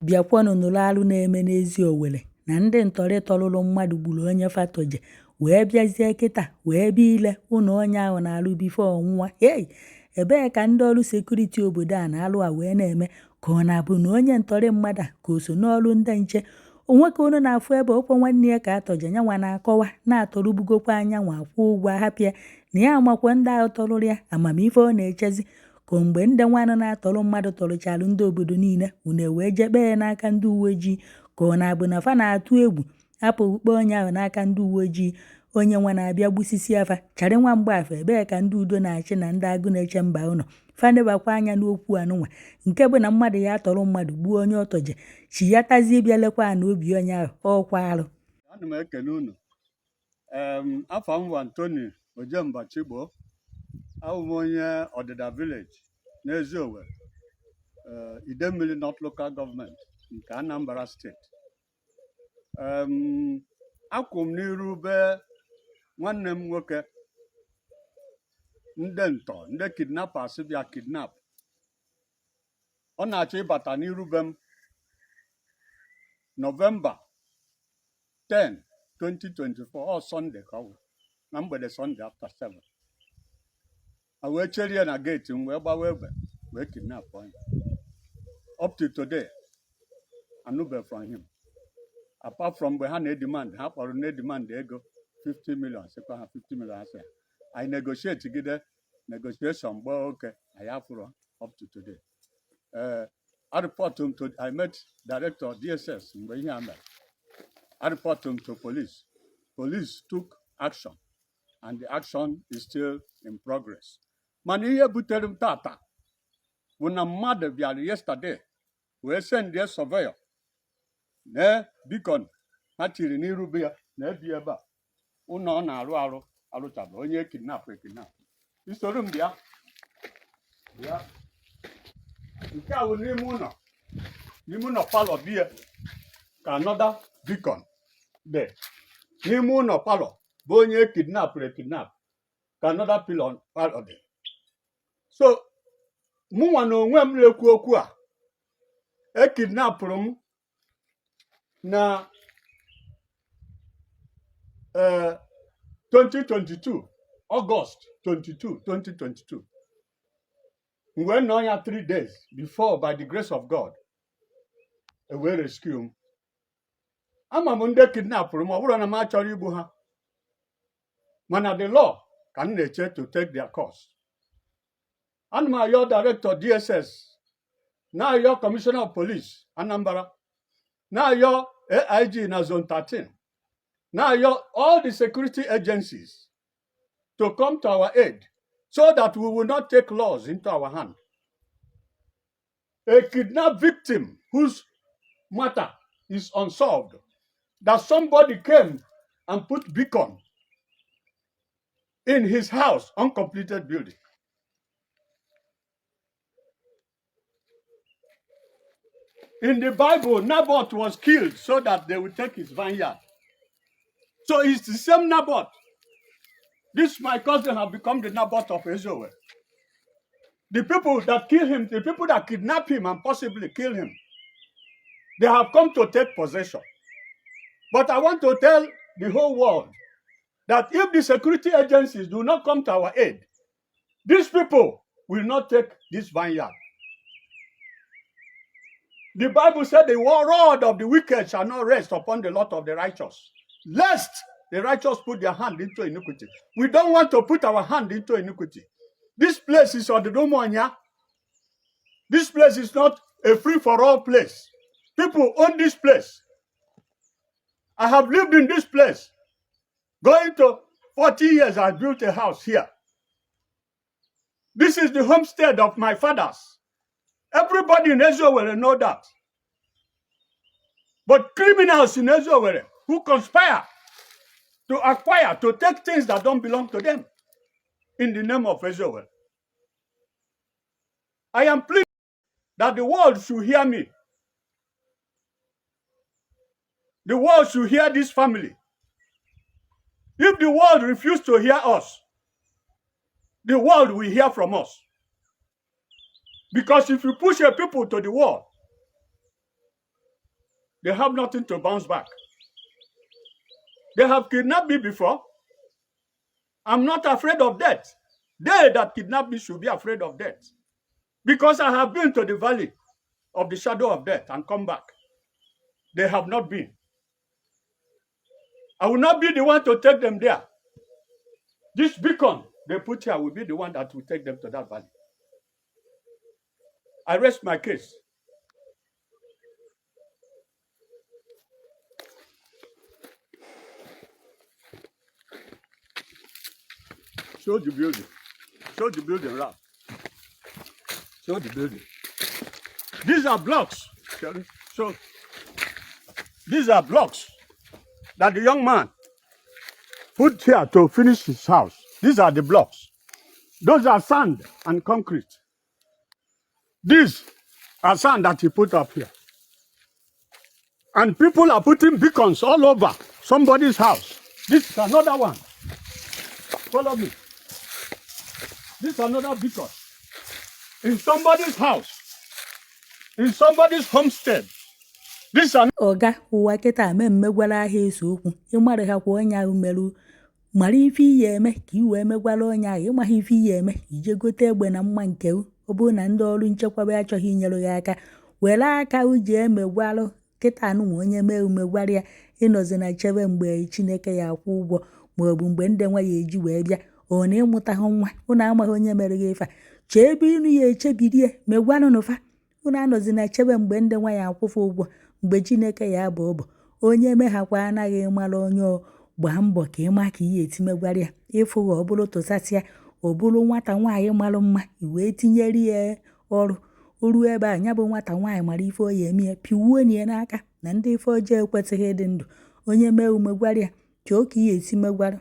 Bịakwanụ nụrụ alụ na-eme n'Ezi Owere na ndị ntọrị tọrụrụ mmadụ gburu onye fa tọje wee bịazie kịta wee bịa ile ụnọ onye ahụ na-alụ before ọ nwụọ. Hei! Ebee ka ndị ọrụ security obodo a na-alụ a wee na-eme ka ọ na-abụ na onye ntọrị mmadụ a ka o so n'ọrụ ndị nche nwoke unu na-afụ ebe ọkwa nwanne ya ka atọje nyanwa na-akọwa na-atọrụbugokwa anyanwụ akwụ ụgwọ ahapụ ya na ya amakwa ndị ahụ tọrụrụ ya amamife ọ na-echezi ka mgbe ndị nwanụ na-atọrọ mmadụ tọrụchalụ ndị obodo niile unu ewee jee kpee ya n'aka ndị uwe ojii ka ọ na-abụ na fa na-atụ egwu apụghị kpee onye ahụ n'aka ndị uwe ojii onye nwa na-abịa gbusisi afa charị nwa mgbafọ ebee ka ndị udo na-achị na ndị agụ na-eche mba ụnọ fa nebakwa anya n'okwu anụnwa nke bụ na mmadụ ya atọrọ mmadụ gbuo onye ọtọje chi ya tazie bịa lekwa na obi onye ahụ ọkwa arụ. Ana m ekele unu. Afa m bụ Anthony Ojemba Chigbo. Abụ m onye Ọdịda Village n'Ezi Owerri, Idemmili North Local Government nke Anambra State. Akwụ m n'iru be nwanne m nwoke ndị ntọ ndị kidnappers bịa kidnap. Ọ na-achọ ịbata n'iru be m November 10, 2024, ọ Sunday ka ọ bụ na mgbede Sunday after 7. A wee chere ya na gate m wee gbawa egbe wee kidnap onye. Up to today, anụbe from him. Apart from mgbe ha na-edemand, ha kpọrọ na-edemand ego 50 million, sịkwa ha 50 million asị ha. Anyị negotiate gide negotiation gbaa oke anyị afụrọ up to today. Ee, I report him to I met director DSS mgbe ihe a mere. I report him to police. Police took action and the action is still in progress. Mana ihe butere m tata bụ na mmadụ bịara yesterday wee sendie surveyor na beacon ha tiri n'iru be ya na ebi ebe a ụlọ ọ na-arụ arụ arụchabụ onye kidnap ekidnap. Isoro m bịa bịa nke a bụ n'ime ụlọ parlour bie ka another beacon dị n'ime ụlọ parlour bụ onye kidnapụrụ ekidnap ka another pilon parlour dị. So mụnwa na onwe m na-ekwu okwu a ekidnapụrụ m na 2022, August 22, 2022. M wee nọ ya 3 days before, by the grace of God, e wee rescue m. Ama m ndị kidnapụrụ m. Ọ bụrụ na m achọrọ igbu ha, mana the law ka m na-eche to take their course. Ana m ayọ director DSS, na-ayọ commissioner of police Anambra, na-ayọ AIG na Zone 13, na-ayọ all the security agencies to come to our aid so that we will not take laws into our hand. A kidnapped victim whose matter is unsolved, that somebody came and put beacon in his house, uncompleted building. In the Bible, Naboth was killed so that they would take his vineyard. So it's the same Naboth. This my cousin have become the Naboth of Eziowelle. The people that kill him, the people that kidnap him and possibly kill him, they have come to take possession. But I want to tell the whole world that if the security agencies do not come to our aid, these people will not take this vineyard. The Bible said the rod of the wicked shall not rest upon the lot of the righteous, lest the righteous put their hand into iniquity. We don't want to put our hand into iniquity. This place is Ọdịda. This place is not a free-for-all place. People own this place. I have lived in this place. Going to 40 years, I built a house here. This is the homestead of my fathers. Everybody in Eziowelle know that. But criminals in Eziowelle who conspire to acquire, to take things that don't belong to them in the name of Eziowelle. I am pleased that the world should hear me. The world should hear this family. If the world refuse to hear us, the world will hear from us. Because if you push a people to the wall, They have nothing to bounce back. They have kidnapped me before. I'm not afraid of death. They that kidnap me should be afraid of death. Because I have been to the valley of the shadow of death and come back. They have not been. I will not be the one to take them there. This beacon they put here will be the one that will take them to that valley. I rest my case. Show the building. Show the building round. Show the building. These are blocks. So these are blocks that the young man put here to finish his house. These are the blocks. Those are sand and concrete. These are sand that he put up here. And people are putting beacons all over somebody's house. This is another one. Follow me. This is another beacon. In somebody's house. In somebody's homestead. This is an Ọga ụwa kịta mee mmegwara ahịa ese okwu. Ịmara ha kwa onye ahụ merụ mara ife iyi eme ka i wee megwara onye ahụ. Ịmaghị ife iyi eme, ije gote egbe na mma nke ọ bụrụ na ndị ọrụ nchekwaba achọghị inyere gị aka, were aka uji emegwarụ kịta anụnwa. Onye mee umegwara ya, ịnọzi na chebe mgbe Chineke ya akwụ ụgwọ, maọbụ mgbe ndị nwa ya eji wee bịa. Ọ na ịmụtahụ nwa ụnụ amaghị onye mere gị ife a. Chee ebe inu ya echebirie, megwarụnụ fa. Unu anọzi na chebe mgbe ndị nwa ya akwụfe ụgwọ, mgbe Chineke ya abụ ọbọ. Onye meghakwa anaghị mara onye ọ gbaa mbọ ka ịma ka ihe etimegwara ya. Ịfụghị ọ bụrụ tụsasịa, ọ bụrụ nwata nwaanyị mara mma, i wee tinyere ya ọrụ. O ruo ebe a, ya bụ nwata nwaanyị mara ife ọ ya eme ya, piwuo ya n'aka na ndị ife ọjọọ ekwesịghị ịdị ndụ. Onye mee umegwara ya, chọọ ka ihe esi megwara.